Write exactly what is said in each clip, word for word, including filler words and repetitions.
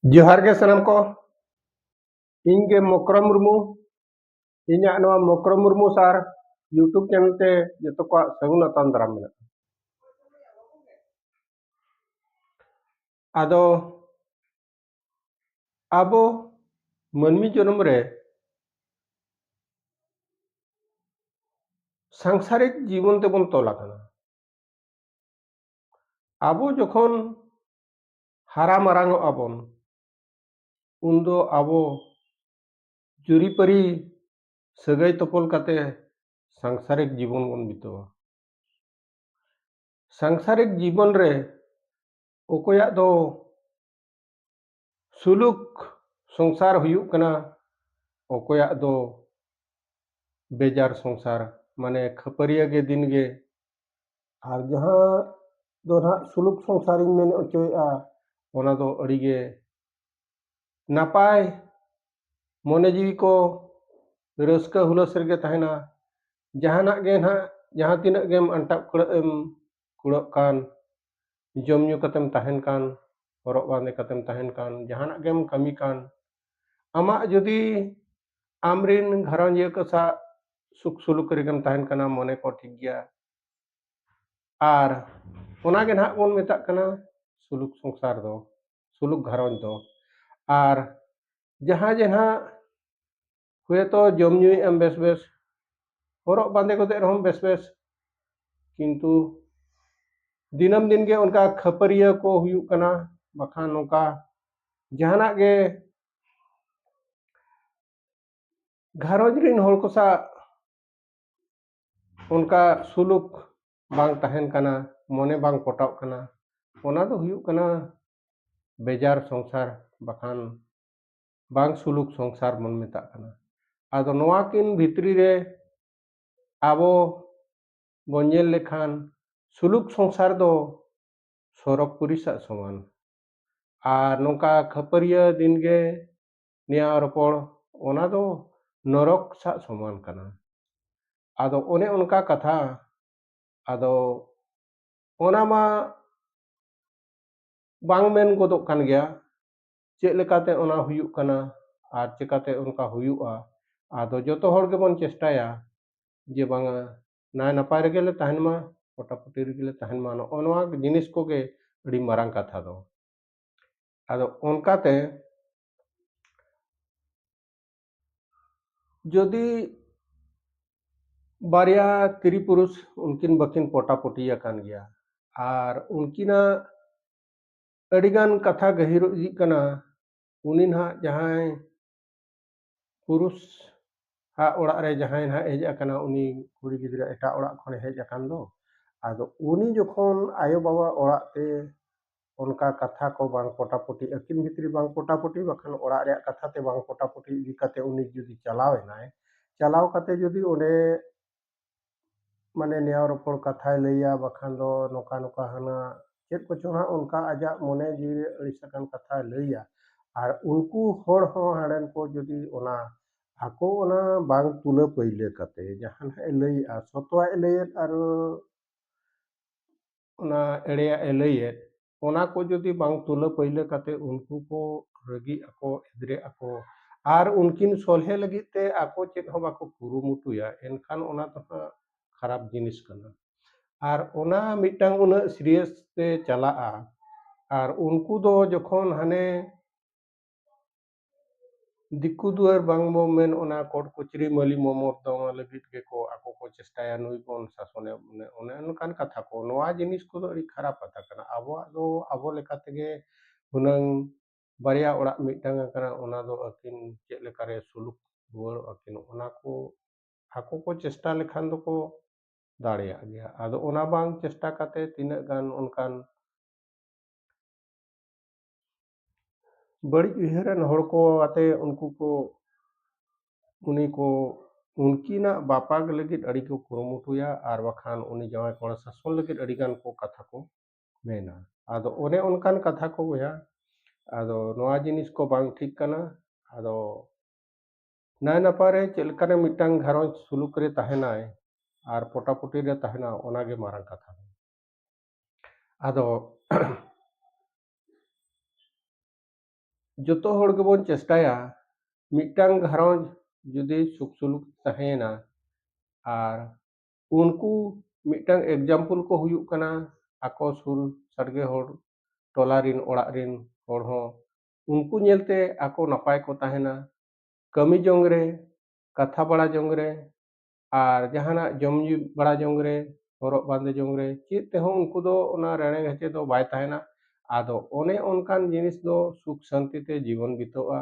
ᱡᱚᱦᱟᱨ ᱜᱮ ᱥᱟᱱᱟᱢ ᱠᱚ᱾ ᱤᱧ ᱜᱮ ᱢᱚᱠᱨᱚᱢ ᱢᱩᱨᱢᱩ᱾ ᱤᱧᱟᱹᱜ ᱱᱚᱣᱟ ᱢᱚᱠᱨᱚᱢ ᱢᱩᱨᱢᱩ ᱥᱟᱨ YouTube ᱪᱮᱱᱮᱞ ᱛᱮ ᱡᱚᱛᱚ ᱠᱚᱣᱟᱜ ᱥᱟᱹᱜᱩᱱ ᱟᱛᱟᱝ ᱫᱟᱨᱟᱢ ᱢᱮᱱᱟᱜᱼᱟ᱾ ᱟᱫᱚ ᱟᱵᱚ ᱢᱟᱹᱱᱢᱤ ᱡᱚᱱᱚᱢ ᱨᱮ ᱥᱟᱝᱥᱟᱨᱤᱠ ᱡᱤᱵᱚᱱ ᱛᱮᱵᱚᱱ ᱛᱚᱞ ᱟᱠᱟᱱᱟ᱾ ᱟᱵᱚ ᱡᱚᱠᱷᱚᱱ ᱦᱟᱨᱟ ᱢᱟᱨᱟᱝᱚᱜ ᱟᱵᱚᱱ, ᱩᱱᱫᱚ ᱟᱵᱚ ᱡᱩᱨᱤᱯᱟᱹᱨᱤ ᱥᱟᱹᱜᱟᱹᱭ ᱛᱚᱯᱚᱞ ᱠᱟᱛᱮ ᱥᱟᱝᱥᱟᱨᱤᱠ ᱡᱤᱵᱚᱱ ᱵᱚᱱ ᱵᱤᱛᱟᱹᱣᱟ᱾ ᱥᱟᱝᱥᱟᱨᱤᱠ ᱡᱤᱵᱚᱱ ᱨᱮ ᱚᱠᱚᱭᱟᱜ ᱫᱚ ᱥᱩᱞᱩᱠ ᱥᱚᱝᱥᱟᱨ ᱦᱩᱭᱩᱜ ᱠᱟᱱᱟ, ᱚᱠᱚᱭᱟᱜ ᱫᱚ ᱵᱮᱡᱟᱨ ᱥᱚᱝᱥᱟᱨ, ᱢᱟᱱᱮ ᱠᱷᱟᱹᱯᱟᱹᱨᱤᱭᱟᱹ ᱜᱮ ᱫᱤᱱ ᱜᱮ᱾ ᱟᱨ ᱡᱟᱦᱟᱸ ᱫᱚ ᱱᱟᱦᱟᱜ ᱥᱩᱞᱩᱠ ᱥᱚᱝᱥᱟᱨᱤᱧ ᱢᱮᱱ ᱦᱚᱪᱚᱭᱮᱫᱼᱟ, ᱚᱱᱟ ᱫᱚ ᱟᱹᱰᱤ ᱜᱮ ᱱᱟᱯᱟᱭ, ᱢᱚᱱᱮ ᱡᱤᱣᱤ ᱠᱚ ᱨᱟᱹᱥᱠᱟᱹ ᱦᱩᱞᱟᱹᱥ ᱨᱮᱜᱮ ᱛᱟᱦᱮᱱᱟ᱾ ᱡᱟᱦᱟᱱᱟᱜ ᱜᱮ ᱱᱟᱦᱟᱜ, ᱡᱟᱦᱟᱸ ᱛᱤᱱᱟᱹᱜ ᱜᱮᱢ ᱟᱱᱴᱟᱜ ᱠᱩᱲᱟᱹᱜ ᱮᱢ ᱠᱩᱲᱟᱹᱜ ᱠᱟᱱ, ᱡᱚᱢ ᱧᱩ ᱠᱟᱛᱮᱢ ᱛᱟᱦᱮᱱ ᱠᱟᱱ, ᱦᱚᱨᱚᱜ ᱵᱟᱸᱫᱮ ᱠᱟᱛᱮᱢ ᱛᱟᱦᱮᱱ ᱠᱟᱱ, ᱡᱟᱦᱟᱱᱟᱜ ᱜᱮᱢ ᱠᱟᱹᱢᱤ ᱠᱟᱱ, ᱟᱢᱟᱜ ᱡᱩᱫᱤ ᱟᱢᱨᱤᱱ ᱜᱷᱟᱨᱚᱸᱡᱽ ᱠᱚ ᱥᱟᱶ ᱥᱩᱠ ᱥᱩᱞᱩᱠ ᱨᱮᱜᱮᱢ ᱛᱟᱦᱮᱱ ᱠᱟᱱᱟ, ᱢᱚᱱᱮ ᱠᱚ ᱴᱷᱤᱠ ᱜᱮᱭᱟ, ᱟᱨ ᱚᱱᱟ ᱜᱮ ᱱᱟᱦᱟᱜ ᱵᱚᱱ ᱢᱮᱛᱟᱜ ᱠᱟᱱᱟ ᱥᱩᱞᱩᱠ ᱥᱚᱝᱥᱟᱨ ᱫᱚ, ᱥᱩᱞᱩᱠ ᱜᱷᱟᱨᱚᱸᱡᱽ ᱫᱚ᱾ ᱟᱨ ᱡᱟᱦᱟᱸ ᱡᱮ ᱱᱟᱦᱟᱜ ᱦᱳᱭᱛᱳ ᱡᱚᱢ ᱧᱩᱭᱮᱫ ᱟᱢ ᱵᱮᱥ ᱵᱮᱥ, ᱦᱚᱨᱚᱜ ᱵᱟᱸᱫᱮ ᱠᱟᱛᱮ ᱨᱮᱦᱚᱸ ᱵᱮᱥ ᱵᱮᱥ, ᱠᱤᱱᱛᱩ ᱫᱤᱱᱟᱹᱢ ᱫᱤᱱ ᱜᱮ ᱚᱱᱠᱟ ᱠᱷᱟᱹᱯᱟᱹᱨᱤᱭᱟᱹ ᱠᱚ ᱦᱩᱭᱩᱜ ᱠᱟᱱᱟ, ᱵᱟᱠᱷᱟᱱ ᱱᱚᱝᱠᱟ ᱡᱟᱦᱟᱱᱟᱜ ᱜᱮ ᱜᱷᱟᱨᱚᱸᱡᱽ ᱨᱤᱱ ᱦᱚᱲ ᱠᱚ ᱥᱟᱶ ᱚᱱᱠᱟ ᱥᱩᱞᱩᱠ ᱵᱟᱝ ᱛᱟᱦᱮᱱ ᱠᱟᱱᱟ, ᱢᱚᱱᱮ ᱵᱟᱝ ᱯᱚᱴᱟᱜ ᱠᱟᱱᱟ, ᱚᱱᱟ ᱫᱚ ᱦᱩᱭᱩᱜ ᱠᱟᱱᱟ ᱵᱮᱡᱟᱨ ᱥᱚᱝᱥᱟᱨ, ᱵᱟᱠᱷᱟᱱ ᱵᱟᱝ ᱥᱩᱞᱩᱠ ᱥᱚᱝᱥᱟᱨ ᱵᱚᱱ ᱢᱮᱛᱟᱜ ᱠᱟᱱᱟ᱾ ᱟᱫᱚ ᱱᱚᱣᱟ ᱠᱤᱱ ᱵᱷᱤᱛᱨᱤ ᱨᱮ ᱟᱵᱚ ᱵᱚᱱ ᱧᱮᱞ ᱞᱮᱠᱷᱟᱱ ᱥᱩᱞᱩᱠ ᱥᱚᱝᱥᱟᱨ ᱫᱚ ᱥᱚᱨᱚᱜᱽᱯᱩᱨᱤ ᱥᱟᱜ ᱥᱚᱢᱟᱱ, ᱟᱨ ᱱᱚᱝᱠᱟ ᱠᱷᱟᱹᱯᱟᱹᱨᱤᱭᱟᱹ ᱫᱤᱱ ᱜᱮ ᱱᱮᱭᱟᱣ ᱨᱚᱯᱚᱲ, ᱚᱱᱟ ᱫᱚ ᱱᱚᱨᱚᱠ ᱥᱟᱜ ᱥᱚᱢᱟᱱ ᱠᱟᱱᱟ᱾ ᱟᱫᱚ ᱚᱱᱮ ᱚᱱᱠᱟ ᱠᱟᱛᱷᱟ, ᱟᱫᱚ ᱚᱱᱟ ᱢᱟ ᱵᱟᱝ ᱢᱮᱱ ᱜᱚᱫᱚᱜ ᱠᱟᱱ ᱜᱮᱭᱟ, ᱪᱮᱫ ᱞᱮᱠᱟᱛᱮ ᱚᱱᱟ ᱦᱩᱭᱩᱜ ᱠᱟᱱᱟ ᱟᱨ ᱪᱮᱠᱟᱛᱮ ᱚᱱᱠᱟ ᱦᱩᱭᱩᱜᱼᱟ᱾ ᱟᱫᱚ ᱡᱚᱛᱚ ᱦᱚᱲ ᱜᱮᱵᱚᱱ ᱪᱮᱥᱴᱟᱭᱟ ᱡᱮ ᱵᱟᱝᱟ, ᱱᱟᱭ ᱱᱟᱯᱟᱭ ᱨᱮᱜᱮ ᱞᱮ ᱛᱟᱦᱮᱱ ᱢᱟ, ᱯᱚᱴᱟᱯᱚᱴᱤ ᱨᱮᱜᱮ ᱞᱮ ᱛᱟᱦᱮᱱ ᱢᱟ, ᱱᱚᱜᱼᱚ ᱱᱚᱣᱟ ᱡᱤᱱᱤᱥ ᱠᱚᱜᱮ ᱟᱹᱰᱤ ᱢᱟᱨᱟᱝ ᱠᱟᱛᱷᱟ ᱫᱚ᱾ ᱟᱫᱚ ᱚᱱᱠᱟᱛᱮ ᱡᱩᱫᱤ ᱵᱟᱨᱭᱟ ᱛᱤᱨᱤ ᱯᱩᱨᱩᱥ ᱩᱱᱠᱤᱱ ᱵᱟᱹᱠᱤᱱ ᱯᱚᱴᱟᱯᱚᱴᱤ ᱟᱠᱟᱱ ᱜᱮᱭᱟ ᱟᱨ ᱩᱱᱠᱤᱱᱟᱜ ᱟᱹᱰᱤᱜᱟᱱ ᱠᱟᱛᱷᱟ ᱜᱟᱹᱦᱤᱨ ᱤᱫᱤᱜ ᱠᱟᱱᱟ, ᱩᱱᱤ ᱱᱟᱦᱟᱜ ᱡᱟᱦᱟᱸᱭ ᱯᱩᱨᱩᱥ ᱟᱜ ᱚᱲᱟᱜ ᱨᱮ ᱡᱟᱦᱟᱸᱭ ᱱᱟᱦᱟᱜ ᱦᱮᱡ ᱟᱠᱟᱱᱟ, ᱩᱱᱤ ᱠᱩᱲᱤ ᱜᱤᱫᱽᱨᱟᱹ ᱮᱴᱟᱜ ᱚᱲᱟᱜ ᱠᱷᱚᱱᱮ ᱦᱮᱡ ᱟᱠᱟᱱ ᱫᱚ, ᱟᱫᱚ ᱩᱱᱤ ᱡᱚᱠᱷᱚᱱ ᱟᱭᱳ ᱵᱟᱵᱟ ᱚᱲᱟᱜ ᱛᱮ ᱚᱱᱠᱟ ᱠᱟᱛᱷᱟ ᱠᱚ ᱵᱟᱝ ᱯᱚᱴᱟᱯᱚᱴᱤ, ᱟᱹᱠᱤᱱ ᱵᱷᱤᱛᱨᱤ ᱵᱟᱝ ᱯᱚᱴᱟᱯᱚᱴᱤ, ᱵᱟᱠᱷᱟᱱ ᱚᱲᱟᱜ ᱨᱮᱭᱟᱜ ᱠᱟᱛᱷᱟ ᱛᱮ ᱵᱟᱝ ᱯᱚᱴᱟᱯᱚᱴᱤ ᱤᱫᱤ ᱠᱟᱛᱮ ᱩᱱᱤ ᱡᱩᱫᱤ ᱪᱟᱞᱟᱣ ᱮᱱᱟᱭ, ᱪᱟᱞᱟᱣ ᱠᱟᱛᱮ ᱡᱩᱫᱤ ᱚᱸᱰᱮ ᱢᱟᱱᱮ ᱱᱮᱭᱟᱣ ᱨᱚᱯᱚᱲ ᱠᱟᱛᱷᱟᱭ ᱞᱟᱹᱭᱟ, ᱵᱟᱠᱷᱟᱱ ᱫᱚ ᱱᱚᱝᱠᱟ ᱱᱚᱝᱠᱟ ᱦᱟᱱᱟ ᱪᱮᱫ ᱠᱚᱪᱚᱝ ᱦᱟᱸᱜ ᱚᱱᱠᱟ ᱟᱡᱟᱜ ᱢᱚᱱᱮ ᱡᱤᱣᱤ ᱨᱮ ᱟᱹᱲᱤᱥ ᱟᱠᱟᱱ ᱠᱟᱛᱷᱟᱭ ᱞᱟᱹᱭᱟ, ᱟᱨ ᱩᱱᱠᱩ ᱦᱚᱲ ᱦᱚᱸ ᱦᱟᱸᱰᱮᱱ ᱠᱚ ᱡᱩᱫᱤ ᱚᱱᱟ ᱟᱠᱚ ᱚᱱᱟ ᱵᱟᱝ ᱛᱩᱞᱟᱹ ᱯᱟᱹᱭᱞᱟᱹ ᱠᱟᱛᱮ ᱡᱟᱦᱟᱸ ᱱᱟᱦᱟᱜ ᱮ ᱞᱟᱹᱭᱮᱜᱼᱟ, ᱥᱚᱛᱣᱟᱜ ᱮ ᱞᱟᱹᱭᱮᱫ ᱟᱨ ᱚᱱᱟ ᱮᱲᱮᱭᱟᱜ ᱮ ᱞᱟᱹᱭᱮᱫ, ᱚᱱᱟ ᱠᱚ ᱡᱩᱫᱤ ᱵᱟᱝ ᱛᱩᱞᱟᱹ ᱯᱟᱹᱭᱞᱟᱹ ᱠᱟᱛᱮ ᱩᱱᱠᱩ ᱠᱚ ᱨᱟᱹᱜᱤᱜ ᱟᱠᱚ, ᱮᱫᱽᱨᱮᱜ ᱟᱠᱚ, ᱟᱨ ᱩᱱᱠᱤᱱ ᱥᱚᱞᱦᱮ ᱞᱟᱹᱜᱤᱫ ᱛᱮ ᱟᱠᱚ ᱪᱮᱫ ᱦᱚᱸ ᱵᱟᱠᱚ ᱠᱩᱨᱩᱢᱩᱴᱩᱭᱟ, ᱮᱱᱠᱷᱟᱱ ᱚᱱᱟ ᱫᱚ ᱦᱟᱸᱜ ᱠᱷᱟᱨᱟᱯ ᱡᱤᱱᱤᱥ ᱠᱟᱱᱟ᱾ ᱟᱨ ᱚᱱᱟ ᱢᱤᱫᱴᱟᱝ ᱩᱱᱟᱹᱜ serious ᱛᱮ ᱪᱟᱞᱟᱜᱼᱟ, ᱟᱨ ᱩᱱᱠᱩ ᱫᱚ ᱡᱚᱠᱷᱚᱱ ᱦᱟᱱᱮ ᱫᱤᱠᱩ ᱫᱩᱣᱟᱹᱨ ᱵᱟᱝ ᱵᱚ ᱢᱮᱱ, ᱚᱱᱟ ᱠᱳᱨᱴ ᱠᱚᱪᱟᱹᱨᱤ ᱢᱟᱹᱞᱤ ᱢᱚᱢᱚᱛ ᱫᱚ ᱚᱱᱟ ᱞᱟᱹᱜᱤᱫ ᱜᱮᱠᱚ ᱟᱠᱚ ᱠᱚ ᱪᱮᱥᱴᱟᱭᱟ, ᱱᱩᱭ ᱵᱚᱱ ᱥᱟᱥᱚᱱᱮ, ᱚᱱᱮ, ᱚᱱᱮ ᱚᱱᱠᱟᱱ ᱠᱟᱛᱷᱟ ᱠᱚ᱾ ᱱᱚᱣᱟ ᱡᱤᱱᱤᱥ ᱠᱚᱫᱚ ᱟᱹᱰᱤ ᱠᱷᱟᱨᱟᱯ ᱠᱟᱛᱷᱟ ᱠᱟᱱᱟ᱾ ᱟᱵᱚᱣᱟᱜ ᱫᱚ ᱟᱵᱚ ᱞᱮᱠᱟ ᱛᱮᱜᱮ ᱦᱩᱱᱟᱹᱝ ᱵᱟᱨᱭᱟ ᱚᱲᱟᱜ ᱢᱤᱫᱴᱟᱝ ᱟᱠᱟᱱᱟ, ᱚᱱᱟ ᱫᱚ ᱟᱹᱠᱤᱱ ᱪᱮᱫ ᱞᱮᱠᱟᱨᱮ ᱥᱩᱞᱩᱠ ᱨᱩᱣᱟᱹᱲᱚᱜ ᱟᱹᱠᱤᱱ, ᱚᱱᱟ ᱠᱚ ᱟᱠᱚ ᱠᱚ ᱪᱮᱥᱴᱟ ᱞᱮᱠᱷᱟᱱ ᱫᱚᱠᱚ ᱫᱟᱲᱮᱭᱟᱜ ᱜᱮᱭᱟ᱾ ᱟᱫᱚ ᱚᱱᱟ ᱵᱟᱝ ᱪᱮᱥᱴᱟ ᱠᱟᱛᱮ ᱛᱤᱱᱟᱹᱜ ᱜᱟᱱ ᱚᱱᱠᱟᱱ ᱵᱟᱹᱲᱤᱡ ᱩᱭᱦᱟᱹᱨᱟᱱ ᱦᱚᱲ ᱠᱚ ᱟᱛᱮ ᱩᱱᱠᱩ ᱠᱚ, ᱩᱱᱤ ᱠᱚ, ᱩᱱᱠᱤᱱᱟᱜ ᱵᱟᱯᱟᱜ ᱞᱟᱹᱜᱤᱫ ᱟᱹᱰᱤ ᱠᱚ ᱠᱩᱨᱩᱢᱩᱴᱩᱭᱟ, ᱟᱨ ᱵᱟᱠᱷᱟᱱ ᱩᱱᱤ ᱡᱟᱶᱟᱭ ᱠᱚᱲᱟ ᱥᱟᱥᱚᱱ ᱞᱟᱹᱜᱤᱫ ᱟᱹᱰᱤ ᱜᱟᱱ ᱠᱚ ᱠᱟᱛᱷᱟ ᱠᱚ ᱢᱮᱱᱟ᱾ ᱟᱫᱚ ᱚᱱᱮ ᱚᱱᱠᱟᱱ ᱠᱟᱛᱷᱟ ᱠᱚ ᱵᱚᱭᱦᱟ, ᱟᱫᱚ ᱱᱚᱣᱟ ᱡᱤᱱᱤᱥ ᱠᱚ ᱵᱟᱝ ᱴᱷᱤᱠ ᱠᱟᱱᱟ᱾ ᱟᱫᱚ ᱱᱟᱭ ᱱᱟᱯᱟᱭ ᱨᱮ ᱪᱮᱫ ᱞᱮᱠᱟᱨᱮ ᱢᱤᱫᱴᱟᱝ ᱜᱷᱟᱨᱚᱸᱡᱽ ᱥᱩᱞᱩᱠ ᱨᱮ ᱛᱟᱦᱮᱱᱟᱭ ᱟᱨ ᱯᱚᱴᱟᱯᱚᱴᱤ ᱨᱮ ᱛᱟᱦᱮᱱᱟ, ᱚᱱᱟᱜᱮ ᱢᱟᱨᱟᱝ ᱠᱟᱛᱷᱟ ᱫᱚ᱾ ᱟᱫᱚ ᱡᱚᱛᱚ ᱦᱚᱲ ᱜᱮᱵᱚᱱ ᱪᱮᱥᱴᱟᱭᱟ, ᱢᱤᱫᱴᱟᱝ ᱜᱷᱟᱨᱚᱸᱡᱽ ᱡᱩᱫᱤ ᱥᱩᱠ ᱥᱩᱞᱩᱠ ᱛᱟᱦᱮᱸᱭᱮᱱᱟ, ᱟᱨ ᱩᱱᱠᱩ ᱢᱤᱫᱴᱟᱝ example ᱠᱚ ᱦᱩᱭᱩᱜ ᱠᱟᱱᱟ ᱟᱠᱚ ᱥᱩᱨ ᱥᱟᱰᱜᱮ ᱦᱚᱲ, ᱴᱚᱞᱟ ᱨᱤᱱ, ᱚᱲᱟᱜ ᱨᱤᱱ ᱦᱚᱲ ᱦᱚᱸ ᱩᱱᱠᱩ ᱧᱮᱞᱛᱮ ᱟᱠᱚ ᱱᱟᱯᱟᱭ ᱠᱚ ᱛᱟᱦᱮᱱᱟ᱾ ᱠᱟᱹᱢᱤ ᱡᱚᱝ ᱨᱮ, ᱠᱟᱛᱷᱟ ᱵᱟᱲᱟ ᱡᱚᱝ ᱨᱮ, ᱟᱨ ᱡᱟᱦᱟᱱᱟᱜ ᱡᱚᱢ ᱧᱩ ᱵᱟᱲᱟ ᱡᱚᱝ ᱨᱮ, ᱦᱚᱨᱚᱜ ᱵᱟᱸᱫᱮ ᱡᱚᱝ ᱨᱮ, ᱪᱮᱫ ᱛᱮᱦᱚᱸ ᱩᱱᱠᱩ ᱫᱚ ᱚᱱᱟ ᱨᱮᱲᱮ ᱜᱷᱟᱪᱮ ᱫᱚ ᱵᱟᱭ ᱛᱟᱦᱮᱱᱟ᱾ ᱟᱫᱚ ᱚᱱᱮ ᱚᱱᱠᱟᱱ ᱡᱤᱱᱤᱥ ᱫᱚ ᱥᱩᱠ ᱥᱟᱱᱛᱤ ᱛᱮ ᱡᱤᱵᱚᱱ ᱵᱤᱛᱟᱹᱜᱼᱟ᱾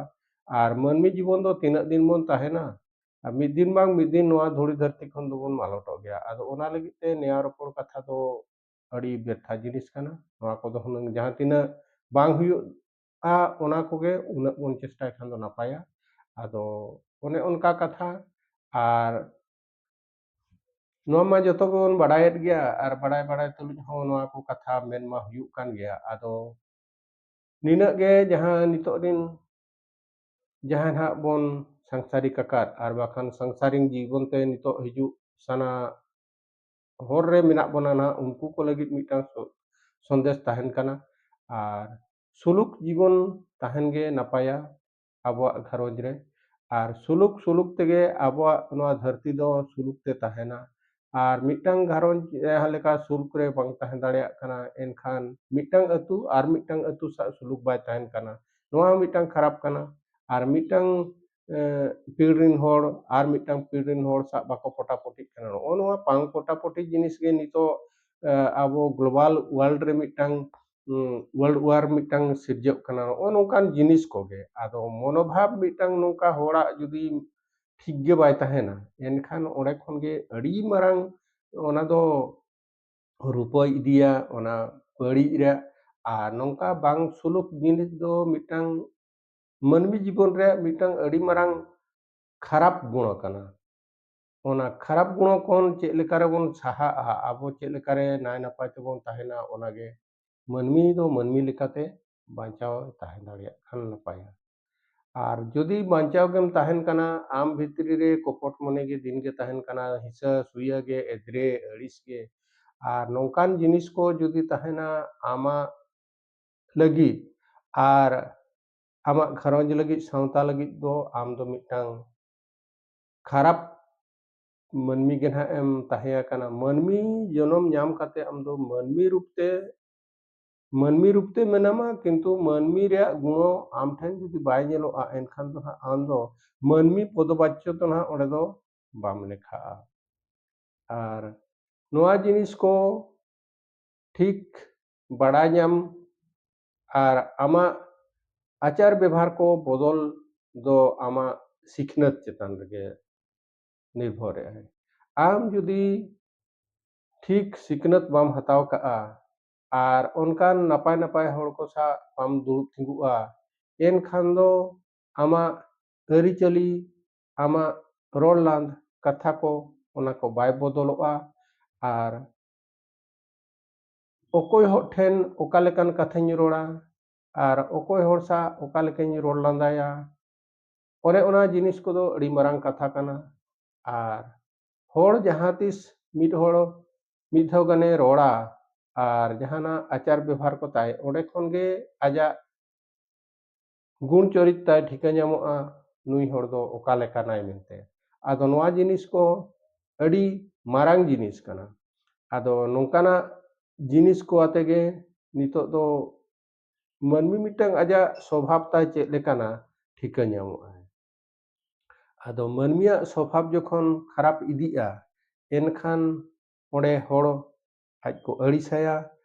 ᱟᱨ ᱢᱟᱹᱱᱢᱤ ᱡᱤᱵᱚᱱ ᱫᱚ ᱛᱤᱱᱟᱹᱜ ᱫᱤᱱ ᱵᱚᱱ ᱛᱟᱦᱮᱱᱟ? ᱟᱨ ᱢᱤᱫ ᱫᱤᱱ ᱵᱟᱝ ᱢᱤᱫ ᱫᱤᱱ ᱱᱚᱣᱟ ᱫᱷᱩᱲᱤ ᱫᱷᱟᱹᱨᱛᱤ ᱠᱷᱚᱱ ᱫᱚᱵᱚᱱ ᱢᱟᱞᱚᱴᱚᱜ ᱜᱮᱭᱟ᱾ ᱟᱫᱚ ᱚᱱᱟ ᱞᱟᱹᱜᱤᱫ ᱛᱮ ᱱᱮᱭᱟᱣ ᱨᱚᱯᱚᱲ ᱠᱟᱛᱷᱟ ᱫᱚ ᱟᱹᱰᱤ ᱵᱮᱨᱛᱷᱟ ᱡᱤᱱᱤᱥ ᱠᱟᱱᱟ᱾ ᱱᱚᱣᱟ ᱠᱚᱫᱚ ᱦᱩᱱᱟᱹᱝ ᱡᱟᱦᱟᱸ ᱛᱤᱱᱟᱹᱜ ᱵᱟᱝ ᱦᱩᱭᱩᱜᱼᱟ, ᱚᱱᱟ ᱠᱚᱜᱮ ᱩᱱᱟᱹᱜ ᱵᱚᱱ ᱪᱮᱥᱴᱟᱭ ᱠᱷᱟᱱ ᱫᱚ ᱱᱟᱯᱟᱭᱟ᱾ ᱟᱫᱚ ᱚᱱᱮ ᱚᱱᱠᱟ ᱠᱟᱛᱷᱟ᱾ ᱟᱨ ᱱᱚᱣᱟ ᱢᱟ ᱡᱚᱛᱚ ᱜᱮᱵᱚᱱ ᱵᱟᱰᱟᱭᱮᱫ ᱜᱮᱭᱟ, ᱟᱨ ᱵᱟᱰᱟᱭ ᱵᱟᱰᱟᱭ ᱛᱩᱞᱩᱡ ᱦᱚᱸ ᱱᱚᱣᱟ ᱠᱚ ᱠᱟᱛᱷᱟ ᱢᱮᱱ ᱢᱟ ᱦᱩᱭᱩᱜ ᱠᱟᱱ ᱜᱮᱭᱟ᱾ ᱟᱫᱚ ᱱᱤᱱᱟᱹᱜ ᱜᱮ ᱡᱟᱦᱟᱸ ᱱᱤᱛᱚᱜ ᱨᱤᱱ ᱡᱟᱦᱟᱸᱭ ᱱᱟᱦᱟᱜ ᱵᱚᱱ ᱥᱟᱝᱥᱟᱨᱤᱠ ᱟᱠᱟᱫ, ᱟᱨ ᱵᱟᱠᱷᱟᱱ ᱥᱟᱝᱥᱟᱨᱤᱠ ᱡᱤᱵᱚᱱ ᱛᱮ ᱱᱤᱛᱚᱜ ᱦᱤᱡᱩᱜ ᱥᱟᱱᱟ ᱦᱚᱨ ᱨᱮ ᱢᱮᱱᱟᱜ ᱵᱚᱱᱟ ᱱᱟᱦᱟᱜ, ᱩᱱᱠᱩ ᱠᱚ ᱞᱟᱹᱜᱤᱫ ᱢᱤᱫᱴᱟᱝ ᱥᱚ-, ᱥᱚᱱᱫᱮᱥ ᱛᱟᱦᱮᱱ ᱠᱟᱱᱟ᱾ ᱟᱨ ᱥᱩᱞᱩᱠ ᱡᱤᱵᱚᱱ ᱛᱟᱦᱮᱱ ᱜᱮ ᱱᱟᱯᱟᱭᱟ ᱟᱵᱚᱣᱟᱜ ᱜᱷᱟᱨᱚᱸᱡᱽ ᱨᱮ᱾ ᱟᱨ ᱥᱩᱞᱩᱠ ᱥᱩᱞᱩᱠ ᱛᱮᱜᱮ ᱟᱵᱚᱣᱟᱜ ᱱᱚᱣᱟ ᱫᱷᱟᱹᱨᱛᱤ ᱫᱚ ᱥᱩᱞᱩᱠ ᱛᱮ ᱛᱟᱦᱮᱱᱟ᱾ ᱟᱨ ᱢᱤᱫᱴᱟᱝ ᱜᱷᱟᱨᱚᱸᱡᱽ ᱡᱟᱦᱟᱸ ᱞᱮᱠᱟ ᱥᱩᱞᱩᱠ ᱨᱮ ᱵᱟᱝ ᱛᱟᱦᱮᱸ ᱫᱟᱲᱮᱭᱟᱜ ᱠᱟᱱᱟ, ᱮᱱᱠᱷᱟᱱ ᱢᱤᱫᱴᱟᱝ ᱟᱹᱛᱩ ᱟᱨ ᱢᱤᱫᱴᱟᱝ ᱟᱹᱛᱩ ᱥᱟᱶ ᱥᱩᱞᱩᱠ ᱵᱟᱭ ᱛᱟᱦᱮᱱ ᱠᱟᱱᱟ᱾ ᱱᱚᱣᱟ ᱦᱚᱸ ᱢᱤᱫᱴᱟᱝ ᱠᱷᱟᱨᱟᱯ ᱠᱟᱱᱟ᱾ ᱟᱨ ᱢᱤᱫᱴᱟᱝ, ᱮ, ᱯᱤᱲ ᱨᱤᱱ ᱦᱚᱲ ᱟᱨ ᱢᱤᱫᱴᱟᱝ ᱯᱤᱲ ᱨᱤᱱ ᱦᱚᱲ ᱥᱟᱶ ᱵᱟᱠᱚ ᱯᱚᱴᱟᱯᱚᱴᱤᱜ ᱠᱟᱱᱟ᱾ ᱱᱚᱜᱼᱚ ᱱᱚᱣᱟ ᱵᱟᱝ ᱯᱚᱴᱟᱯᱚᱴᱤ ᱡᱤᱱᱤᱥ ᱜᱮ ᱱᱤᱛᱚᱜ, ᱮ, ᱟᱵᱚ global world ᱨᱮ ᱢᱤᱫᱴᱟᱝ, ᱩᱸ, world war ᱢᱤᱫᱴᱟᱝ ᱥᱤᱨᱡᱟᱹᱜ ᱠᱟᱱᱟ᱾ ᱱᱚᱜᱼᱚ ᱱᱚᱝᱠᱟᱱ ᱡᱤᱱᱤᱥ ᱠᱚᱜᱮ᱾ ᱟᱫᱚ ᱢᱚᱱᱳᱵᱷᱟᱵ ᱢᱤᱫᱴᱟᱝ ᱱᱚᱝᱠᱟ ᱦᱚᱲᱟᱜ ᱡᱩᱫᱤ ᱴᱷᱤᱠ ᱜᱮ ᱵᱟᱭ ᱛᱟᱦᱮᱱᱟ, ᱮᱱᱠᱷᱟᱱ ᱚᱸᱰᱮ ᱠᱷᱚᱱ ᱜᱮ ᱟᱹᱰᱤ ᱢᱟᱨᱟᱝ ᱚᱱᱟ ᱫᱚ ᱨᱩᱯᱟᱹᱭ ᱤᱫᱤᱭᱟ ᱚᱱᱟ ᱵᱟᱹᱲᱤᱡ ᱨᱮ᱾ ᱟᱨ ᱱᱚᱝᱠᱟ ᱵᱟᱝ ᱥᱩᱞᱩᱠ ᱡᱤᱱᱤᱥ ᱫᱚ ᱢᱤᱫᱴᱟᱝ ᱢᱟᱹᱱᱢᱤ ᱡᱤᱵᱚᱱ ᱨᱮ ᱢᱤᱫᱴᱟᱝ ᱟᱹᱰᱤ ᱢᱟᱨᱟᱝ ᱠᱷᱟᱨᱟᱯ ᱜᱩᱬ ᱠᱟᱱᱟ᱾ ᱚᱱᱟ ᱠᱷᱟᱨᱟᱯ ᱜᱩᱬ ᱠᱷᱚᱱ ᱪᱮᱫ ᱞᱮᱠᱟ ᱨᱮᱵᱚᱱ ᱥᱟᱦᱟᱜᱼᱟ, ᱟᱵᱚ ᱪᱮᱫ ᱞᱮᱠᱟ ᱨᱮ ᱱᱟᱭ ᱱᱟᱯᱟᱭ ᱛᱮᱵᱚᱱ ᱛᱟᱦᱮᱱᱟ, ᱚᱱᱟᱜᱮ ᱢᱟᱹᱱᱢᱤ ᱫᱚ ᱢᱟᱹᱱᱢᱤ ᱞᱮᱠᱟᱛᱮ ᱵᱟᱧᱪᱟᱣ ᱛᱟᱦᱮᱸ ᱫᱟᱲᱮᱭᱟᱜ ᱠᱷᱟᱱ ᱱᱟᱯᱟᱭᱟ᱾ ᱟᱨ ᱡᱩᱫᱤ ᱵᱟᱧᱪᱟᱣ ᱜᱮᱢ ᱛᱟᱦᱮᱱ ᱠᱟᱱᱟ, ᱟᱢ ᱵᱷᱤᱛᱨᱤ ᱨᱮ ᱠᱚᱯᱚᱴ ᱢᱚᱱᱮ ᱜᱮ ᱫᱤᱱ ᱜᱮ ᱛᱟᱦᱮᱱ ᱠᱟᱱᱟ, ᱦᱤᱥᱟᱹ ᱥᱩᱭᱟᱹ ᱜᱮ, ᱮᱫᱽᱨᱮ ᱟᱹᱲᱤᱥ ᱜᱮ, ᱟᱨ ᱱᱚᱝᱠᱟᱱ ᱡᱤᱱᱤᱥ ᱠᱚ ᱡᱩᱫᱤ ᱛᱟᱦᱮᱱᱟ ᱟᱢᱟᱜ ᱞᱟᱹᱜᱤᱫ, ᱟᱨ ᱟᱢᱟᱜ ᱜᱷᱟᱨᱚᱸᱡᱽ ᱞᱟᱹᱜᱤᱫ, ᱥᱟᱶᱛᱟ ᱞᱟᱹᱜᱤᱫ ᱫᱚ ᱟᱢ ᱫᱚ ᱢᱤᱫᱴᱟᱝ ᱠᱷᱟᱨᱟᱯ ᱢᱟᱹᱱᱢᱤ ᱜᱮ ᱱᱟᱦᱟᱜ ᱮᱢ ᱛᱟᱦᱮᱸ ᱟᱠᱟᱱᱟ᱾ ᱢᱟᱹᱱᱢᱤ ᱡᱚᱱᱚᱢ ᱧᱟᱢ ᱠᱟᱛᱮ ᱟᱢ ᱫᱚ ᱢᱟᱹᱱᱢᱤ ᱨᱩᱯ ᱛᱮ, ᱢᱟᱹᱱᱢᱤ ᱨᱩᱯ ᱛᱮ ᱢᱮᱱᱟᱢᱟ, ᱠᱤᱱᱛᱩ ᱢᱟᱹᱱᱢᱤ ᱨᱮᱭᱟᱜ ᱜᱩᱱᱚ ᱟᱢ ᱴᱷᱮᱱ ᱡᱩᱫᱤ ᱵᱟᱭ ᱧᱮᱞᱚᱜᱼᱟ, ᱮᱱᱠᱷᱟᱱ ᱫᱚ ᱱᱟᱦᱟᱜ ᱟᱢ ᱫᱚ ᱢᱟᱹᱱᱢᱤ ᱯᱚᱫᱚᱵᱟᱪᱪᱚ ᱫᱚ ᱱᱟᱦᱟᱜ ᱚᱸᱰᱮ ᱫᱚ ᱵᱟᱢ ᱞᱮᱠᱷᱟᱜᱼᱟ᱾ ᱟᱨ ᱱᱚᱣᱟ ᱡᱤᱱᱤᱥ ᱠᱚ ᱴᱷᱤᱠ ᱵᱟᱲᱟᱭ ᱧᱟᱢ ᱟᱨ ᱟᱢᱟᱜ ᱟᱪᱟᱨ ᱵᱮᱵᱷᱟᱨ ᱠᱚ ᱵᱚᱫᱚᱞ ᱫᱚ ᱟᱢᱟᱜ ᱥᱤᱠᱷᱱᱟᱹᱛ ᱪᱮᱛᱟᱱ ᱨᱮᱜᱮ ᱱᱤᱨᱵᱷᱚᱨᱮᱜᱼᱟᱭ᱾ ᱟᱢ ᱡᱩᱫᱤ ᱴᱷᱤᱠ ᱥᱤᱠᱷᱱᱟᱹᱛ ᱵᱟᱢ ᱦᱟᱛᱟᱣ ᱠᱟᱜᱼᱟ ᱟᱨ ᱚᱱᱠᱟᱱ ᱱᱟᱯᱟᱭ ᱱᱟᱯᱟᱭ ᱦᱚᱲ ᱠᱚ ᱥᱟᱶ ᱵᱟᱢ ᱫᱩᱲᱩᱵ ᱛᱤᱸᱜᱩᱜᱼᱟ, ᱮᱱᱠᱷᱟᱱ ᱫᱚ ᱟᱢᱟᱜ ᱟᱹᱨᱤᱪᱟᱹᱞᱤ, ᱟᱢᱟᱜ ᱨᱚᱲ ᱞᱟᱸᱫᱽ, ᱠᱟᱛᱷᱟ ᱠᱚ, ᱚᱱᱟ ᱠᱚ ᱵᱟᱭ ᱵᱚᱫᱚᱞᱚᱜᱼᱟ᱾ ᱟᱨ ᱚᱠᱚᱭ ᱦᱚᱲ ᱴᱷᱮᱱ ᱚᱠᱟ ᱞᱮᱠᱟᱱ ᱠᱟᱛᱷᱟᱧ ᱨᱚᱲᱟ ᱟᱨ ᱚᱠᱚᱭ ᱦᱚᱲ ᱥᱟᱶ ᱚᱠᱟ ᱞᱮᱠᱟᱧ ᱨᱚᱲ ᱞᱟᱸᱫᱟᱭᱟ, ᱚᱱᱮ ᱚᱱᱟ ᱡᱤᱱᱤᱥ ᱠᱚᱫᱚ ᱟᱹᱰᱤ ᱢᱟᱨᱟᱝ ᱠᱟᱛᱷᱟ ᱠᱟᱱᱟ᱾ ᱟᱨ ᱦᱚᱲ ᱡᱟᱦᱟᱸ ᱛᱤᱥ ᱢᱤᱫ ᱦᱚᱲ ᱢᱤᱫ ᱫᱷᱟᱣ ᱜᱟᱱᱮ ᱨᱚᱲᱟ ᱟᱨ ᱡᱟᱦᱟᱱᱟᱜ ᱟᱪᱟᱨ ᱵᱮᱵᱷᱟᱨ ᱠᱚ ᱛᱟᱭ, ᱚᱸᱰᱮ ᱠᱷᱚᱱ ᱜᱮ ᱟᱡᱟᱜ ᱜᱩᱱ ᱪᱚᱨᱤᱛ ᱛᱟᱭ ᱴᱷᱤᱠᱟᱹ ᱧᱟᱢᱚᱜᱼᱟ, ᱱᱩᱭ ᱦᱚᱲ ᱫᱚ ᱚᱠᱟ ᱞᱮᱠᱟᱱᱟᱭ ᱢᱮᱱᱛᱮ᱾ ᱟᱫᱚ ᱱᱚᱣᱟ ᱡᱤᱱᱤᱥ ᱠᱚ ᱟᱹᱰᱤ ᱢᱟᱨᱟᱝ ᱡᱤᱱᱤᱥ ᱠᱟᱱᱟ᱾ ᱟᱫᱚ ᱱᱚᱝᱠᱟᱱᱟᱜ ᱡᱤᱱᱤᱥ ᱠᱚ ᱟᱛᱮ ᱜᱮ ᱱᱤᱛᱚᱜ ᱫᱚ ᱢᱟᱹᱱᱢᱤ ᱢᱤᱫᱴᱟᱝ ᱟᱡᱟᱜ ᱥᱚᱵᱷᱟᱵ ᱛᱟᱭ ᱪᱮᱫ ᱞᱮᱠᱟᱱᱟ ᱴᱷᱤᱠᱟᱹ ᱧᱟᱢᱚᱜᱼᱟ᱾ ᱟᱫᱚ ᱢᱟᱹᱱᱢᱤᱭᱟᱜ ᱥᱚᱵᱷᱟᱵ ᱡᱚᱠᱷᱚᱱ ᱠᱷᱟᱨᱟᱯ ᱤᱫᱤᱜᱼᱟ, ᱮᱱᱠᱷᱟᱱ ᱚᱸᱰᱮ ᱦᱚᱲ ᱟᱡ ᱠᱚ ᱟᱹᱲᱤᱥᱟᱭᱟ,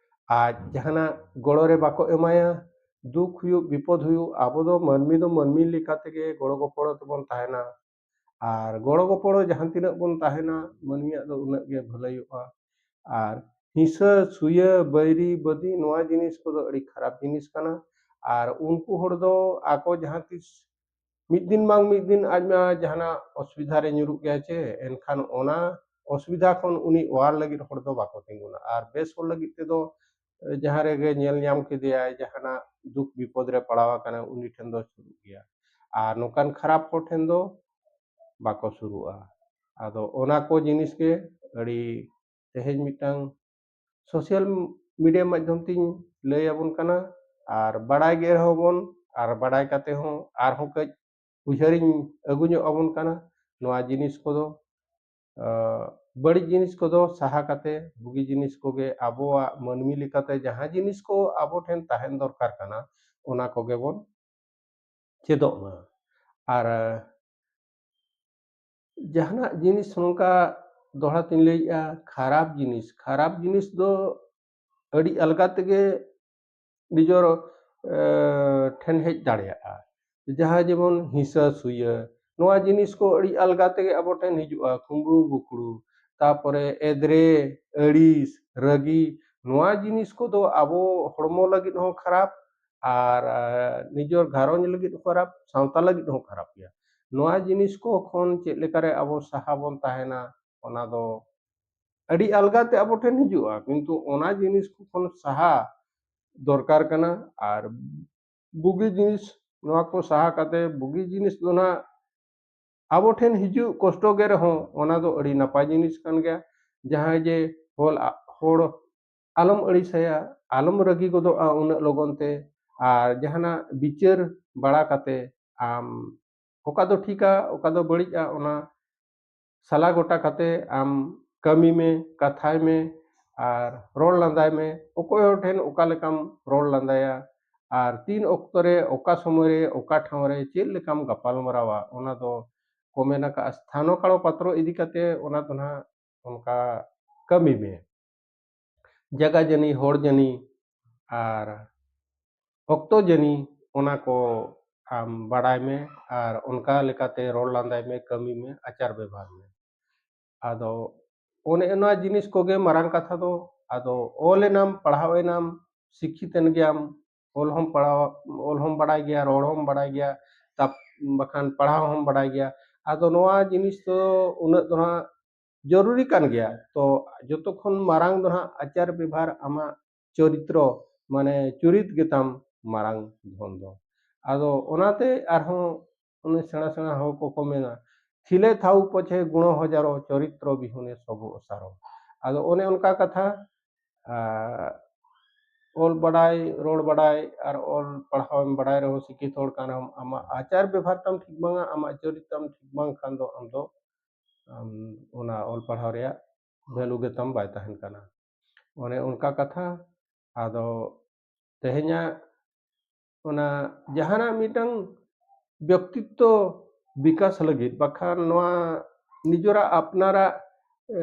ᱟᱡ ᱡᱟᱦᱟᱱᱟᱜ ᱜᱚᱲᱚ ᱨᱮ ᱵᱟᱠᱚ ᱮᱢᱟᱭᱟ, ᱫᱩᱠ ᱦᱩᱭᱩᱜ, ᱵᱤᱯᱚᱫ ᱦᱩᱭᱩᱜ, ᱟᱵᱚ ᱫᱚ ᱢᱟᱹᱱᱢᱤ ᱫᱚ ᱢᱟᱹᱱᱢᱤ ᱞᱮᱠᱟ ᱛᱮᱜᱮ ᱜᱚᱲᱚ ᱜᱚᱯᱚᱲᱚ ᱛᱮᱵᱚᱱ ᱛᱟᱦᱮᱱᱟ᱾ ᱟᱨ ᱜᱚᱲᱚ ᱜᱚᱯᱚᱲᱚ ᱡᱟᱦᱟᱸ ᱛᱤᱱᱟᱹᱜ ᱵᱚᱱ ᱛᱟᱦᱮᱱᱟ, ᱢᱟᱹᱱᱢᱤᱭᱟᱜ ᱫᱚ ᱩᱱᱟᱹᱜ ᱜᱮ ᱵᱷᱟᱹᱞᱟᱹᱭᱚᱜᱼᱟ᱾ ᱟᱨ ᱦᱤᱸᱥᱟᱹ, ᱥᱩᱭᱟᱹ, ᱵᱟᱹᱭᱨᱤ, ᱵᱟᱹᱫᱤ, ᱱᱚᱣᱟ ᱡᱤᱱᱤᱥ ᱠᱚᱫᱚ ᱟᱹᱰᱤ ᱠᱷᱟᱨᱟᱯ ᱡᱤᱱᱤᱥ ᱠᱟᱱᱟ᱾ ᱟᱨ ᱩᱱᱠᱩ ᱦᱚᱲ ᱫᱚ ᱟᱠᱚ ᱡᱟᱦᱟᱸ ᱛᱤᱥ ᱢᱤᱫ ᱫᱤᱱ ᱵᱟᱝ ᱢᱤᱫ ᱫᱤᱱ ᱟᱡ ᱢᱟ ᱡᱟᱦᱟᱱᱟᱜ ᱚᱥᱩᱵᱤᱫᱷᱟ ᱨᱮ ᱧᱩᱨᱩᱜ ᱜᱮᱭᱟ ᱪᱮ, ᱮᱱᱠᱷᱟᱱ ᱚᱱᱟ ᱚᱥᱩᱵᱤᱫᱷᱟ ᱠᱷᱚᱱ ᱩᱱᱤ ᱚᱣᱟᱨ ᱞᱟᱹᱜᱤᱫ ᱦᱚᱲ ᱫᱚ ᱵᱟᱠᱚ ᱛᱤᱸᱜᱩᱱᱟ᱾ ᱟᱨ ᱵᱮᱥ ᱦᱚᱲ ᱞᱟᱹᱜᱤᱫ ᱛᱮᱫᱚ, ᱮ, ᱡᱟᱦᱟᱸ ᱨᱮᱜᱮ ᱧᱮᱞ ᱧᱟᱢ ᱠᱮᱫᱮᱭᱟᱭ ᱡᱟᱦᱟᱱᱟᱜ ᱫᱩᱠ ᱵᱤᱯᱚᱫ ᱨᱮ ᱯᱟᱲᱟᱣ ᱟᱠᱟᱱᱟ, ᱩᱱᱤ ᱴᱷᱮᱱ ᱫᱚ ᱥᱩᱨᱩᱜ ᱜᱮᱭᱟ᱾ ᱟᱨ ᱱᱚᱝᱠᱟᱱ ᱠᱷᱟᱨᱟᱯ ᱦᱚᱲ ᱴᱷᱮᱱ ᱫᱚ ᱵᱟᱠᱚ ᱥᱩᱨᱩᱜᱼᱟ᱾ ᱟᱫᱚ ᱚᱱᱟ ᱠᱚ ᱡᱤᱱᱤᱥ ᱜᱮ ᱟᱹᱰᱤ ᱛᱮᱦᱮᱧ ᱢᱤᱫᱴᱟᱝ social media ᱢᱟᱫᱽᱫᱷᱚᱢ ᱛᱤᱧ ᱞᱟᱹᱭ ᱟᱵᱚᱱ ᱠᱟᱱᱟ᱾ ᱟᱨ ᱵᱟᱲᱟᱭ ᱜᱮ ᱨᱮᱦᱚᱸ ᱵᱚᱱ, ᱟᱨ ᱵᱟᱰᱟᱭ ᱠᱟᱛᱮ ᱦᱚᱸ ᱟᱨᱦᱚᱸ ᱠᱟᱹᱡ ᱩᱭᱦᱟᱹᱨᱤᱧ ᱟᱹᱜᱩ ᱧᱚᱜ ᱟᱵᱚᱱ ᱠᱟᱱᱟ᱾ ᱱᱚᱣᱟ ᱡᱤᱱᱤᱥ ᱠᱚᱫᱚ, ᱟᱸ, ᱵᱟᱹᱲᱤᱡ ᱡᱤᱱᱤᱥ ᱠᱚᱫᱚ ᱥᱟᱦᱟ ᱠᱟᱛᱮ ᱵᱩᱜᱤ ᱡᱤᱱᱤᱥ ᱠᱚᱜᱮ ᱟᱵᱚᱣᱟᱜ ᱢᱟᱹᱱᱢᱤ ᱞᱮᱠᱟᱛᱮ ᱡᱟᱦᱟᱸ ᱡᱤᱱᱤᱥ ᱠᱚ ᱟᱵᱚ ᱴᱷᱮᱱ ᱛᱟᱦᱮᱱ ᱫᱚᱨᱠᱟᱨ ᱠᱟᱱᱟ, ᱚᱱᱟ ᱠᱚᱜᱮ ᱵᱚᱱ ᱪᱮᱫᱚᱜ ᱢᱟ᱾ ᱟᱨ ᱡᱟᱦᱟᱱᱟᱜ ᱡᱤᱱᱤᱥ ᱱᱚᱝᱠᱟ ᱫᱚᱦᱲᱟ ᱛᱤᱧ ᱞᱟᱹᱭᱮᱜᱼᱟ, ᱠᱷᱟᱨᱟᱯ ᱡᱤᱱᱤᱥ, ᱠᱷᱟᱨᱟᱯ ᱡᱤᱱᱤᱥ ᱫᱚ ᱟᱹᱰᱤ ᱟᱞᱜᱟ ᱛᱮᱜᱮ ᱱᱤᱡᱚᱨ, ᱮ, ᱴᱷᱮᱱ ᱦᱮᱡ ᱫᱟᱲᱮᱭᱟᱜᱼᱟ᱾ ᱡᱟᱦᱟᱸ ᱡᱮᱢᱚᱱ ᱦᱤᱸᱥᱟᱹ ᱥᱩᱭᱟᱹ, ᱱᱚᱣᱟ ᱡᱤᱱᱤᱥ ᱠᱚ ᱟᱹᱰᱤ ᱟᱞᱜᱟ ᱛᱮᱜᱮ ᱟᱵᱚ ᱴᱷᱮᱱ ᱦᱤᱡᱩᱜᱼᱟ᱾ ᱠᱩᱢᱵᱽᱲᱩ ᱵᱩᱠᱲᱩ, ᱛᱟᱯᱚᱨᱮ ᱮᱫᱽᱨᱮ, ᱟᱹᱲᱤᱥ, ᱨᱟᱹᱜᱤ, ᱱᱚᱣᱟ ᱡᱤᱱᱤᱥ ᱠᱚᱫᱚ ᱟᱵᱚ ᱦᱚᱲᱢᱚ ᱞᱟᱹᱜᱤᱫ ᱦᱚᱸ ᱠᱷᱟᱨᱟᱯ, ᱟᱨ, ᱟ, ᱱᱤᱡᱚᱨ ᱜᱷᱟᱨᱚᱸᱡᱽ ᱞᱟᱹᱜᱤᱫ ᱦᱚᱸ ᱠᱷᱟᱨᱟᱯ, ᱥᱟᱶᱛᱟ ᱞᱟᱹᱜᱤᱫ ᱦᱚᱸ ᱠᱷᱟᱨᱟᱯ ᱜᱮᱭᱟ᱾ ᱱᱚᱣᱟ ᱡᱤᱱᱤᱥ ᱠᱚ ᱠᱷᱚᱱ ᱪᱮᱫ ᱞᱮᱠᱟᱨᱮ ᱟᱵᱚ ᱥᱟᱦᱟ ᱵᱚᱱ ᱛᱟᱦᱮᱱᱟ, ᱚᱱᱟ ᱫᱚ ᱟᱹᱰᱤ ᱟᱞᱜᱟ ᱛᱮ ᱟᱵᱚ ᱴᱷᱮᱱ ᱦᱤᱡᱩᱜᱼᱟ, ᱠᱤᱱᱛᱩ ᱚᱱᱟ ᱡᱤᱱᱤᱥ ᱠᱚ ᱠᱷᱚᱱ ᱥᱟᱦᱟ ᱫᱚᱨᱠᱟᱨ ᱠᱟᱱᱟ᱾ ᱟᱨ ᱵᱩᱜᱤ ᱡᱤᱱᱤᱥ, ᱱᱚᱣᱟ ᱠᱚ ᱥᱟᱦᱟ ᱠᱟᱛᱮ ᱵᱩᱜᱤ ᱡᱤᱱᱤᱥ ᱫᱚ ᱱᱟᱦᱟᱜ ᱟᱵᱚ ᱴᱷᱮᱱ ᱦᱤᱡᱩᱜ ᱠᱚᱥᱴᱚ ᱜᱮ ᱨᱮᱦᱚᱸ, ᱚᱱᱟ ᱫᱚ ᱟᱹᱰᱤ ᱱᱟᱯᱟᱭ ᱡᱤᱱᱤᱥ ᱠᱟᱱ ᱜᱮᱭᱟ᱾ ᱡᱟᱦᱟᱸᱭ ᱡᱮ ᱦᱚᱲ, ᱦᱚᱲ ᱟᱞᱚᱢ ᱟᱹᱲᱤᱥᱟᱭᱟ, ᱟᱞᱚᱢ ᱨᱟᱹᱜᱤ ᱜᱚᱫᱚᱜᱼᱟ ᱩᱱᱟᱹᱜ ᱞᱚᱜᱚᱱ ᱛᱮ, ᱟᱨ ᱡᱟᱦᱟᱱᱟᱜ ᱵᱤᱪᱟᱹᱨ ᱵᱟᱲᱟ ᱠᱟᱛᱮ ᱟᱢ ᱚᱠᱟ ᱫᱚ ᱴᱷᱤᱠᱟ, ᱚᱠᱟ ᱫᱚ ᱵᱟᱹᱲᱤᱡᱼᱟ, ᱚᱱᱟ ᱥᱟᱞᱟ ᱜᱚᱴᱟ ᱠᱟᱛᱮ ᱟᱢ ᱠᱟᱹᱢᱤ ᱢᱮ, ᱠᱟᱛᱷᱟᱭ ᱢᱮ, ᱟᱨ ᱨᱚᱲ ᱞᱟᱸᱫᱟᱭ ᱢᱮ᱾ ᱚᱠᱚᱭ ᱦᱚᱲ ᱴᱷᱮᱱ ᱚᱠᱟ ᱞᱮᱠᱟᱢ ᱨᱚᱲ ᱞᱟᱸᱫᱟᱭᱟ, ᱟᱨ ᱛᱤᱱ ᱚᱠᱛᱚ ᱨᱮ, ᱚᱠᱟ ᱥᱚᱢᱚᱭ ᱨᱮ, ᱚᱠᱟ ᱴᱷᱟᱶ ᱨᱮ ᱪᱮᱫ ᱞᱮᱠᱟᱢ ᱜᱟᱯᱟᱞ ᱢᱟᱨᱟᱣᱟ, ᱚᱱᱟ ᱫᱚ ᱠᱚ ᱢᱮᱱ ᱟᱠᱟᱫᱼᱟ, ᱥᱛᱷᱟᱱᱚ ᱠᱟᱞᱚ ᱯᱟᱛᱨᱚ ᱤᱫᱤ ᱠᱟᱛᱮ ᱚᱱᱟ ᱫᱚ ᱱᱟᱦᱟᱜ ᱚᱱᱠᱟ ᱠᱟᱹᱢᱤ ᱢᱮ᱾ ᱡᱟᱭᱜᱟ ᱡᱟᱹᱱᱤ, ᱦᱚᱲ ᱡᱟᱹᱱᱤ, ᱟᱨ ᱚᱠᱛᱚ ᱡᱟᱹᱱᱤ, ᱚᱱᱟ ᱠᱚ ᱟᱢ ᱵᱟᱲᱟᱭ ᱢᱮ, ᱟᱨ ᱚᱱᱠᱟ ᱞᱮᱠᱟᱛᱮ ᱨᱚᱲ ᱞᱟᱸᱫᱟᱭ ᱢᱮ, ᱠᱟᱹᱢᱤ ᱢᱮ, ᱟᱪᱟᱨ ᱵᱮᱵᱷᱟᱨ ᱢᱮ᱾ ᱟᱫᱚ ᱚᱱᱮ ᱚᱱᱟ ᱡᱤᱱᱤᱥ ᱠᱚᱜᱮ ᱢᱟᱨᱟᱝ ᱠᱟᱛᱷᱟ ᱫᱚ᱾ ᱟᱫᱚ ᱚᱞ ᱮᱱᱟᱢ, ᱯᱟᱲᱦᱟᱣ ᱮᱱᱟᱢ, ᱥᱤᱠᱠᱷᱤᱛ ᱮᱱ ᱜᱮᱭᱟᱢ, ᱚᱞ ᱦᱚᱸᱢ ᱯᱟᱲᱦᱟᱣ, ᱚᱞ ᱦᱚᱸᱢ ᱵᱟᱲᱟᱭ ᱜᱮᱭᱟ, ᱨᱚᱲ ᱦᱚᱸᱢ ᱵᱟᱲᱟᱭ ᱜᱮᱭᱟ, ᱛᱟᱯ-, ᱵᱟᱠᱷᱟᱱ ᱯᱟᱲᱦᱟᱣ ᱦᱚᱸᱢ ᱵᱟᱲᱟᱭ ᱜᱮᱭᱟ᱾ ᱟᱫᱚ ᱱᱚᱣᱟ ᱡᱤᱱᱤᱥ ᱫᱚ ᱩᱱᱟᱹᱜ ᱫᱚ ᱦᱟᱸᱜ ᱡᱚᱨᱩᱨᱤ ᱠᱟᱱ ᱜᱮᱭᱟ᱾ ᱛᱚ ᱡᱚᱛᱚ ᱠᱷᱚᱱ ᱢᱟᱨᱟᱝ ᱫᱚ ᱦᱟᱸᱜ ᱟᱪᱟᱨ ᱵᱮᱵᱷᱟᱨ, ᱟᱢᱟᱜ ᱪᱚᱨᱤᱛᱨᱚ, ᱢᱟᱱᱮ ᱪᱩᱨᱤᱛ ᱜᱮᱛᱟᱢ ᱢᱟᱨᱟᱝ ᱫᱷᱚᱱ ᱫᱚ᱾ ᱟᱫᱚ ᱚᱱᱟᱛᱮ ᱟᱨᱦᱚᱸ ᱩᱱᱤ ᱥᱮᱬᱟ ᱥᱮᱬᱟ ᱦᱚᱲ ᱠᱚᱠᱚ ᱢᱮᱱᱟ, "ᱛᱷᱤᱞᱮ ᱛᱷᱟᱣ ᱯᱚᱪᱷᱮ ᱜᱩᱬᱚ ᱦᱚᱡᱟᱨᱚ, ᱪᱚᱨᱤᱛᱨᱚ ᱵᱤᱦᱩᱱᱮ ᱥᱚᱵᱚ ᱚᱥᱟᱨᱚ᱾" ᱟᱫᱚ ᱚᱱᱮ ᱚᱱᱠᱟ ᱠᱟᱛᱷᱟ, ᱟᱨ ᱚᱞ ᱵᱟᱰᱟᱭ, ᱨᱚᱲ ᱵᱟᱰᱟᱭ ᱟᱨ ᱚᱞ ᱯᱟᱲᱦᱟᱣ ᱮᱢ ᱵᱟᱰᱟᱭ ᱨᱮᱦᱚᱸ, ᱥᱤᱠᱠᱷᱤᱛ ᱦᱚᱲ ᱠᱟᱱ ᱨᱮᱦᱚᱸ, ᱟᱢᱟᱜ ᱟᱪᱟᱨ ᱵᱮᱵᱷᱟᱨ ᱛᱟᱢ ᱴᱷᱤᱠ ᱵᱟᱝᱟ, ᱟᱢᱟᱜ ᱪᱚᱨᱤᱛ ᱛᱟᱢ ᱴᱷᱤᱠ ᱵᱟᱝ ᱠᱷᱟᱱ ᱫᱚ ᱟᱢ ᱫᱚ, ᱟᱢ, ᱚᱱᱟ ᱚᱞ ᱯᱟᱲᱦᱟᱣ ᱨᱮᱭᱟᱜ value ᱜᱮ ᱛᱟᱢ ᱵᱟᱭ ᱛᱟᱦᱮᱱ ᱠᱟᱱᱟ᱾ ᱚᱱᱮ ᱚᱱᱠᱟ ᱠᱟᱛᱷᱟ᱾ ᱟᱫᱚ ᱛᱮᱦᱮᱧᱟᱜ ᱚᱱᱟ ᱡᱟᱦᱟᱱᱟᱜ ᱢᱤᱫᱴᱟᱝ ᱵᱮᱠᱛᱤᱛᱛᱚ ᱵᱤᱠᱟᱥ ᱞᱟᱹᱜᱤᱫ, ᱵᱟᱠᱷᱟᱱ ᱱᱚᱣᱟ ᱱᱤᱡᱮᱨᱟᱜ ᱟᱯᱱᱟᱨᱟᱜ, ᱮ,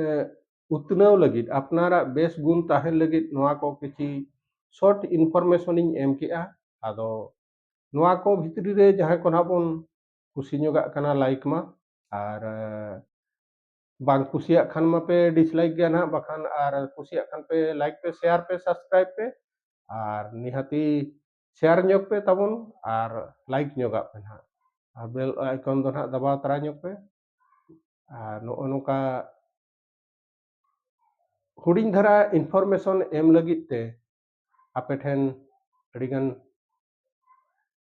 ᱩᱛᱱᱟᱹᱣ ᱞᱟᱹᱜᱤᱫ, ᱟᱯᱱᱟᱨᱟᱜ ᱵᱮᱥ ᱜᱩᱱ ᱛᱟᱦᱮᱱ ᱞᱟᱹᱜᱤᱫ ᱱᱚᱣᱟ ᱠᱚ ᱠᱤᱪᱷᱤ short information ᱤᱧ ᱮᱢ ᱠᱮᱜᱼᱟ᱾ ᱟᱫᱚ ᱱᱚᱣᱟ ᱠᱚ ᱵᱷᱤᱛᱨᱤ ᱨᱮ ᱡᱟᱦᱟᱸᱭ ᱠᱚ ᱱᱟᱦᱟᱜ ᱵᱚᱱ ᱠᱩᱥᱤ ᱧᱚᱜᱟᱜ ᱠᱟᱱᱟ, like ᱢᱟ, ᱟᱨ, ᱮ, ᱵᱟᱝ ᱠᱩᱥᱤᱭᱟᱜ ᱠᱷᱟᱱ ᱢᱟᱯᱮ dislike ᱜᱮᱭᱟ ᱱᱟᱦᱟᱜ, ᱵᱟᱠᱷᱟᱱ ᱟᱨ ᱠᱩᱥᱤᱭᱟᱜ ᱠᱷᱟᱱ ᱯᱮ like ᱯᱮ, share ᱯᱮ, subscribe ᱯᱮ, ᱟᱨ ᱱᱤᱦᱟᱹᱛᱤ share ᱧᱚᱜ ᱯᱮ ᱛᱟᱵᱚᱱ, ᱟᱨ like ᱧᱚᱜᱟᱜ ᱯᱮ ᱱᱟᱦᱟᱜ, ᱟᱨ bell icon ᱫᱚ ᱱᱟᱦᱟᱜ ᱫᱟᱵᱟᱣ ᱛᱟᱨᱟ ᱧᱚᱜ ᱯᱮ᱾ ᱟᱨ ᱱᱚᱜᱼᱚ ᱱᱚᱝᱠᱟ ᱦᱩᱰᱤᱧ ᱫᱷᱟᱨᱟ information ᱮᱢ ᱞᱟᱹᱜᱤᱫ ᱛᱮ ᱟᱯᱮ ᱴᱷᱮᱱ ᱟᱹᱰᱤᱜᱟᱱ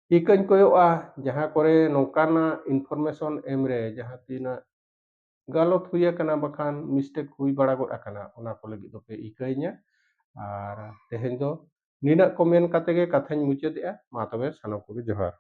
ᱤᱠᱟᱹᱧ ᱠᱚᱭᱚᱜᱼᱟ, ᱡᱟᱦᱟᱸ ᱠᱚᱨᱮ ᱱᱚᱝᱠᱟᱱᱟᱜ information ᱮᱢ ᱨᱮ ᱡᱟᱦᱟᱸ ᱛᱤᱱᱟᱹᱜ ᱜᱟᱞᱚᱛ ᱦᱩᱭ ᱟᱠᱟᱱᱟ, ᱵᱟᱠᱷᱟᱱ mistake ᱦᱩᱭ ᱵᱟᱲᱟ ᱜᱚᱫ ᱟᱠᱟᱱᱟ, ᱚᱱᱟ ᱠᱚ ᱞᱟᱹᱜᱤᱫ ᱫᱚᱯᱮ ᱤᱠᱟᱹᱧᱟ᱾ ᱟᱨ ᱛᱮᱦᱮᱧ ᱫᱚ ᱱᱤᱱᱟᱹᱜ ᱠᱚ ᱢᱮᱱ ᱠᱟᱛᱮ ᱜᱮ ᱠᱟᱛᱷᱟᱧ ᱢᱩᱪᱟᱹᱫᱮᱜᱼᱟ᱾ ᱢᱟ ᱛᱚᱵᱮ ᱥᱟᱱᱟᱢ ᱠᱚᱜᱮ ᱡᱚᱦᱟᱨ᱾